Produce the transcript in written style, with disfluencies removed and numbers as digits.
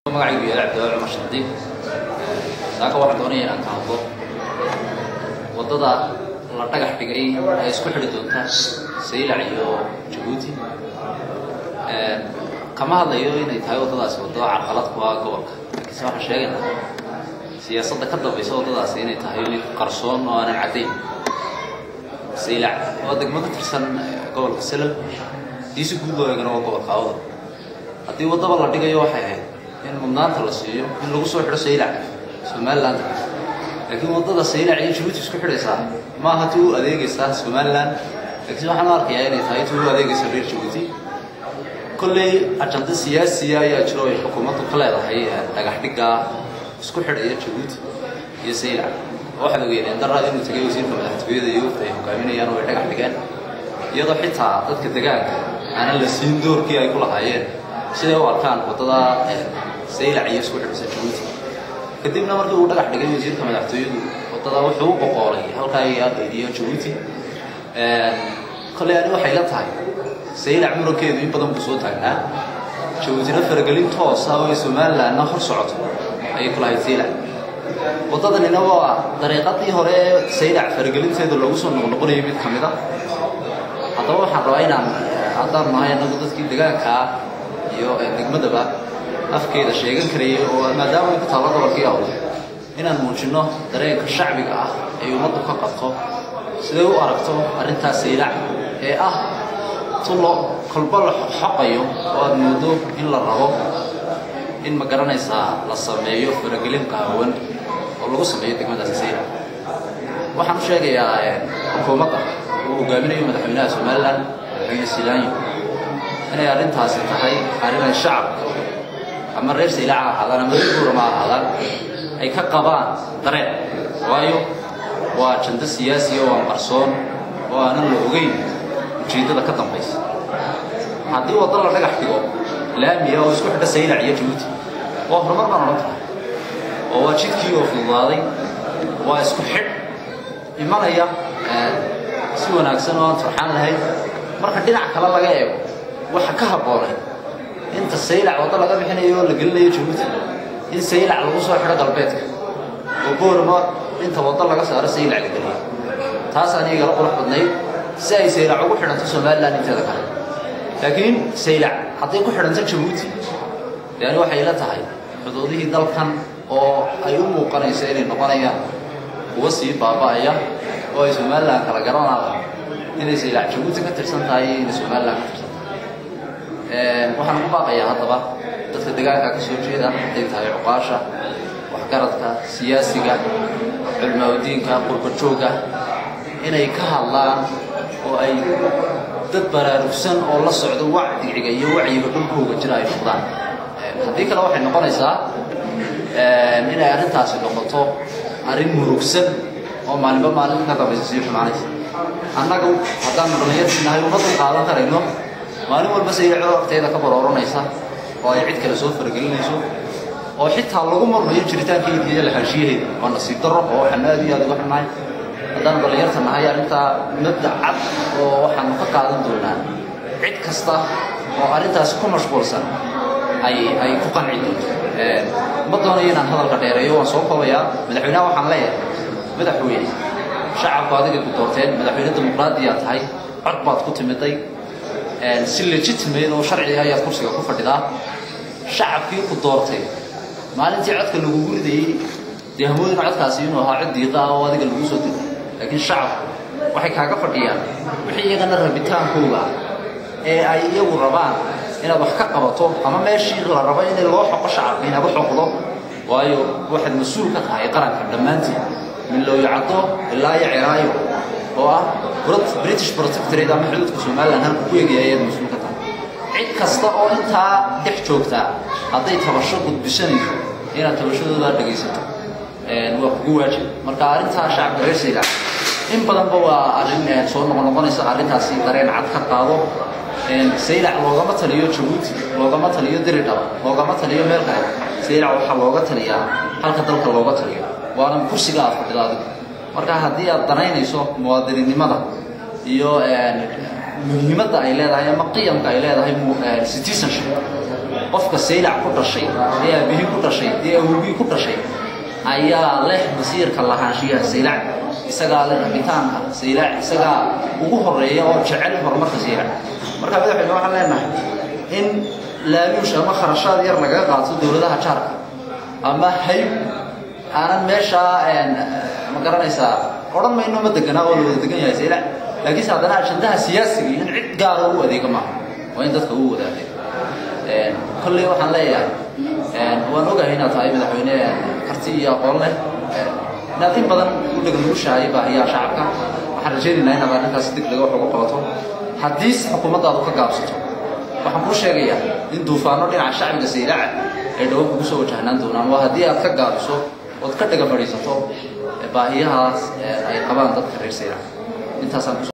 Magacaygu yahay Cabdiwaabi Cumar Shardiib. Saaka waxaan doonaya inaan ka hadlo waddada la dhagax dhigay ee isku xidhi doonta Saylac iyo Jabuuti. Kama hadlayo inay tahay waddadaasi waddo carqalad ku ah gobolka, laakiinse waxaan sheegaynaa siyaasadda ka dambaysa waddadaasi inay tahay mid qarsoon oo aanan caddayn. Saylac waa degmo ka tirsan gobolka Salal, haddii si guud loo eegana waa gobolka Awdal. Haddii waddaba la dhigayo, waxay ahayd in mudnaanta la siiyo in lagu soo xidho Saylac Somaliland, laakiin waddada Saylac iyo Jabuuti isku xidhaysaa maaha ti u adeegaysaa Somaliland, laakiin waxaan u arkayaa inay tahay ti u adeegaysa reer Jabuuti. Kolley ajando siyaasiya ayaa jiro ay xukuumaddu ka leedahay dhagax dhigga isku xidhaya Jabuuti iyo Saylac. Waxaad ogeedeen daraad inuu tegay wasiirka madaxtooyada iyo wafdi ay hogaaminayaan oo ay dhagax dhigeen, iyadoo xitaa dadka degaanka aanan la siin doorkii ay ku lahaayeen siday u arkaan waddada Saylac iyo isku xidhaysa Jabuuti. Kadibna markii uu dhagax dhigay wasiirka madaxtooyadu waddada, wuxuu u boqoolay halkaa iyo Jabuuti. Kolley ani waxay la tahay Saylac murankeedu in badan buu soo taagnaa, Jabuutina faragelin toosa oo ay Somalilandna hor socoto ayay ku lahayd Saylac. Waddadanina waa dariiqadii hore ee Saylac faragelinteeda loogu soo noqnoqonayay mid ka mid a. Haddaba waxaan rabaa inaan, haddaan nahay annagu dadkii degaankaa iyo degmadaba afkeeda sheegan karayay oo maadaama ay ku taallo gobolkii Awdal, inaan muujinno dareenka shacbiga ah ay ummaddu ka qabto siday u aragto arrintaas Saylac ee ah tullo kolba la xoqayo oo aada moodo in la rabo in, ma garanaysaa, la sameeyo faragelin qaawan oo lagu sameeyo degmadaasi Saylac. Waxaan u sheegayaa xukuumadda uu hogaaminayo madaxweynaha Somaliland, Madaxweyne Silaanyo, inay arrintaasi tahay arrin ay shacabka ama reer Saylac ha ahaadaan ama reer Buurama ha ahaadaan ay ka qabaan dareen, waayo waa jando siyaasiya oo aan qarsoon oo aanan la ogeyn ujeeddada ka dambaysa. Haddii waddo la dhagax dhigo laamiya oo isku xidha Saylac iyo Jabuuti, waa horumar baan odhan karaa, oo waa jidkii oo fududaaday, waa isku xidh imanaya si wanaagsan oo aan turxaan lahayn. Marka dhinac kale laga eego, waxa ka habboonay inta Saylac waddo laga bixinayo oo la gelinayo Jabuuti in Saylac lagu soo xidho galbeedka oo Boorama inta waddo laga saaro Saylac la geliyo. Taas anigala qurux badnayd si ay Saylac ugu xidhanto Somaliland inteeda kale. Laakiin Saylac hadday ku xidhanto Jabuuti, dee ani waxay ila tahay xuduudihii dalkan oo ay u muuqanayso inay noqonayaan kuwa sii baaba'aya oo ay Somaliland kala garanaya inay Saylac Jabuuti ka tirsan tahay iyo inay Somaliland ka tirsan tahay. Waxaan ugu baaqayaa haddaba dadka degaanka ka soo jeeda, hadday tahay cuqaasha, waxgaradka, siyaasiga, culmaaudiinka, qurba joogga, inay ka hadlaan oo ay dad baraarugsan oo la socdo wacdiga iyo wacyiga dhulkooga jira ay noqdaan. Haddii kale waxay noqonaysaa inay arrintaasi noqoto arrin murugsan oo maalinba maalin ka dambaysa sii xumaanaysa. Annagu haddaanu dhallinyartii nahay uma dul qaadan karayno maalin walba Saylaco agteeda ka barooranaysa oo ay cid kale soo faragelinayso oo xitaa lagu marmayo jiritaankeeda iyo lahaanshiyaheeda. Waa nasiib darro oo waxaanu aad iyo aad uga xunnahay haddaanu dhallinyarta nahay arrintaa. Mabda cad oo waxaanu ka qaadan doonaa cid kasta oo arrintaasi ku mashquulsan ay ku qanci doonto. Ma doonayo inaan hadalka dheereeyo, waan soo koobayaa. Madaxweynaha waxaan leeyahay: madaxweyne, shacabku adiga ku doorteen, madaxweyne dimuqraadiyaa tahay, cod baad ku timiday, si legitimate oo sharciga ayaad kursiga ku fadhidaa. Shacabkii ku doortay maalintii codka lagugu ridayey, dee hamoodin codkaasi inuu ahaa cod diiqa ah oo adiga lagu soo diray, laakiin shacabku waxay kaaga fadhiyaan wixii iyagana rabitaankooga ah ee ay iyagu rabaan inaad wax ka qabato ama meeshii la rabo in loo xoqo shacabka inaad u xoqdo, waayo waxaad mas-uul ka tahay qaranka dhammaantiin min Looyacaddo ilaa iyo Ceraayo oo ah British Protectorate ama xuduudka Somaliland halku ku egaya ayaad mas-uul ka tahay. Cid kasta oo intaa dhex joogtaa hadday tabasho gudbisanayso, inaad tabashadooda dhegaysato waa kugu waajib. Marka arrintaa shacabka reer Saylac in badanba waa arrin soo noqnoqonaysa. Arrintaasi dareen cad ka qaado. Saylac loogama taliyo Jabuuti, loogama taliyo Diridhaba, loogama taliyo meel kale. Saylac waxaa looga taliyaa halka dalka looga taliyo, waana kursiga aad fadhida adigu. Marka haddii aad danaynayso muwaadininimada iyo muhiimadda ay leedahay ama qiyamka ay leedahay citizenship, Qofka Saylac ku dhashay ee aabihii ku dhashay ee awowgii ku dhashay ayaa leh masiirka lahaanshiyaha Saylac, isagaa leh rabitaanka Saylac, isagaa ugu horeeya oo jecel horumarka Saylac. Marka madaxweyne waxaan leenahay in laaluush ama kharashaad yar lagaga qaato dowladaha jaarka ama hayb aanan meeshaa ma garanaysaa odhan mayno ma deganaa oo la wada degan yahay Saylac, laakiinse haddana ajandaha siyaasiga in cid gaara u adeega maaha, waa in dadka uu wada adeego. Kolley waxaan leeyahay waan ogahay inaad tahay madaxweyne karti iyo aqoon leh, inaad in badan u dhegnugushahay baahiyaha shacabka. Waxaan rajaynaynaa inaad arrintaas si degdega wax uga qabato. Haddiise xukuumaddaadu ka gaabsato, waxaan kuu sheegayaa in duufaano dhinaca shacbiga Saylac ay dhawaan kugu soo wajahnaan doonaan. Waa haddii aad ka gaabiso ood ka dhega fadhiisato baahiyahaas ay qabaan dadka reer Saylac. Intaasaan.